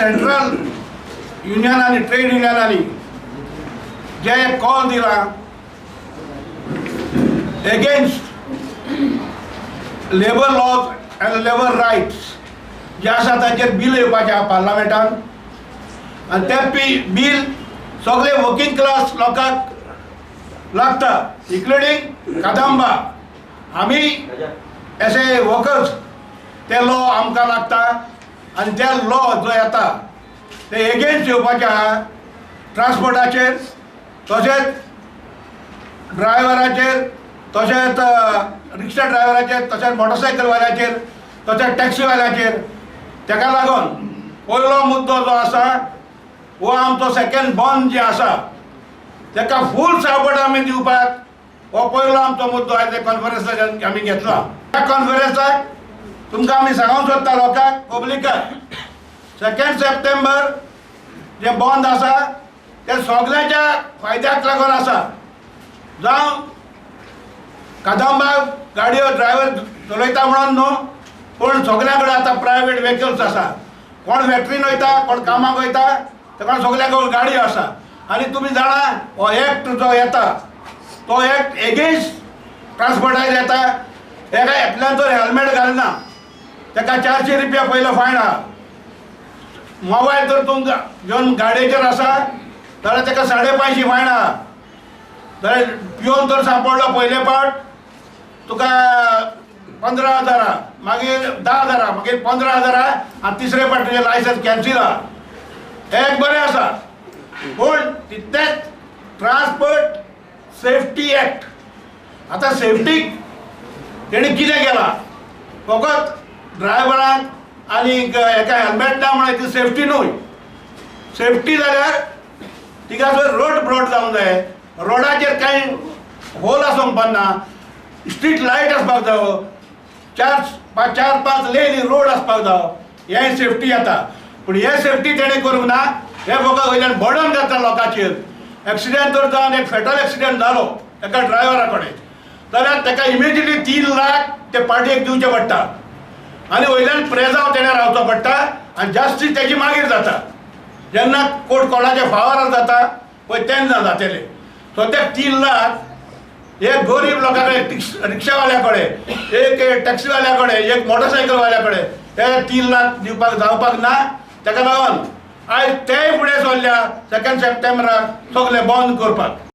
Central युनियनांनी, trade युनियनांनी जे call दिला against labour laws and labour rights जे आसा, ताचेर बील येवपाचें आहा पार्लामेंटान आनी तें बील सगळे वर्किंग क्लास लोकांक लागता, इन्क्लुडींग कादंबा. आमी एज ए वर्कर्स ते लॉ आमकां लागता आनी ते लॉ जो येता ते एगेन्स्ट येवपाचे आहा ट्रान्सपोर्टाचेर, तशेंच ड्रायव्हराचेर, तशेंच रिक्षा ड्रायव्हराचेर, तशेंच मोटरसायकलवाल्याचेर, तशेंच टॅक्सीवाल्याचेर. तेका लागून पयलो मुद्दो जो आसा, हो आमचो सेकंड बंद जे आसा, तेका फूल सपोर्ट आमी दिवपाक हो पयलो आमचो मुद्दो आयज कॉन्फरन्साक आमी घेतला. ह्या कॉन्फरन्साक तुमकां आमी सांगूंक सोदता, लोकांक, पब्लिकाक, सेकंड सप्टेंबर जे बंद आसा ते सगळ्यांच्या फायद्याक लागून आसा. जावं कादंबा गाडयो ड्रायव्हर चलयता म्हणून न्हू, पूण सगळ्या कडेन आतां प्रायवेट व्हेकल्स आसा. कोण फॅक्टरीन वयता, कोण कामाक वयता, तेका सगळ्या कडेन गाडयो आसा. आनी तुमी जाणा, हो एक्ट जो येता तो एक्ट एगेन्स्ट ट्रान्सपोर्टार येता. एका एकल्यान जर हेल्मेट घालना तेका 400 रुपया पयलो फायन आहा. मोबायल जर तुमकां घेवन गाडयेचेर आसा जाल्यार तेका 550 फायन आहा. जाल्यार पिवन जर सांपडलो पयले पावट तुका 15 हजारा, मागीर 10 हजारा, मागीर 15 हजारा आनी तिसरे पावट तुजें लायसन्स कॅन्सील आहा. हें एक बरें आसा, पूण तितलेंच ट्रान्सपोर्ट सेफ्टी एक्ट आतां सेफ्टीक तेणी कितें केलां? फकत ड्रायव्हरांक आनी एका हेल्मेट ना म्हणून ती सेफ्टी न्हय. सेफ्टी जाल्यार थिंगासर रोड ब्रॉड जावंक जाय, रोडाचेर कांय होल आसूंक पडना, स्ट्रीट लायट आसपाक जावो, चार पांच, चार पांच लेन रोड आसपाक जावो. हें सेफ्टी येता, पूण हे सेफ्टी तेणें करूंक ना. हे फकत वयल्यान बर्डन घालता लोकांचेर. एक्सिडेंट जर जावन एक फेटल एक्सिडेंट जालो एका ड्रायव्हरा कडेन जाल्यार ताका इमिजिएटली 3 लाख ते पार्टीक दिवचे पडटा आनी वयल्यान प्रेजांव तेणें रावचो पडटा आनी जास्ती तेजी मागीर जाता जेन्ना कोर्ट कोणाच्या फावरार जाता पळय तेन्ना जातले. सद्याक 3 लाख एक गरीब लोकां कडेन, रिक्षावाल्या कडेन, एक टॅक्सीवाल्या कडेन, एक मोटरसायकलवाल्या कडेन ते 3 लाख दिवपाक जावपाक ना. ताका लागून आयज तेय फुडें सरल्या सेकंड सप्टेंबराक सगळें बंद करपाक.